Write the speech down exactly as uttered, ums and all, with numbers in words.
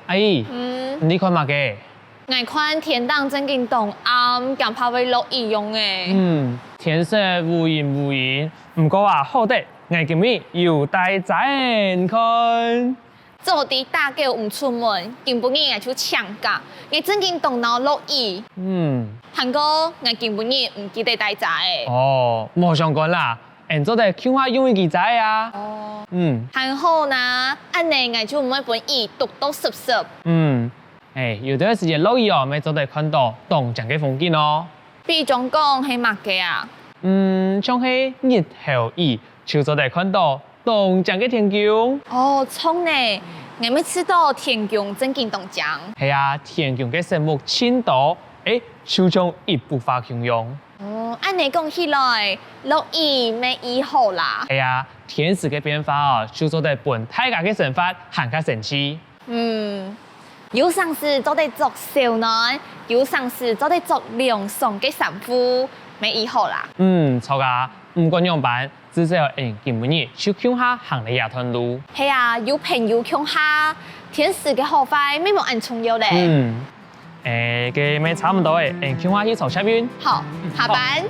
阿姨，嗯，你看麼个？𠊎看天頂正經當暗，驚怕會落雨樣仔。嗯，天色烏陰烏陰，毋過啊，好得𠊎今日有帶遮仔，你看。 早知打狗毋出門，今晡日𠊎就請假，𠊎正經當惱落雨。嗯，還過𠊎今晡日毋記得帶遮仔。哦，無相干啦，𠊎做得共下用一支遮仔啊。哦，嗯，還好啦，恁仔𠊎就毋會分雨涿到濕濕。嗯，欸，有兜時節落雨哦，乜做得看著當靚个風景哦。比將講係麼个啊？嗯，像係日頭雨，就做得看著 當靚个天弓。哦，著呢，𠊎乜試著天弓正經當靚。係啊，天弓个色目盡多，欸，就像一幅畫共樣。哦，恁仔講起來，落雨乜異好啦。係啊，天時个變化哦，就做得分大家个生活還較生趣。嗯，有成時做得著燒暖，有成時做得著涼爽个衫褲，乜異好啦。嗯，著啊，毋管仰般， 至少𠊎今晡日就共下行了這段路。係啊，有朋友共下，天時个好壞乜無恁重要咧。嗯，欸，該乜差毋多咧，𠊎共下去坐捷運。好，下班。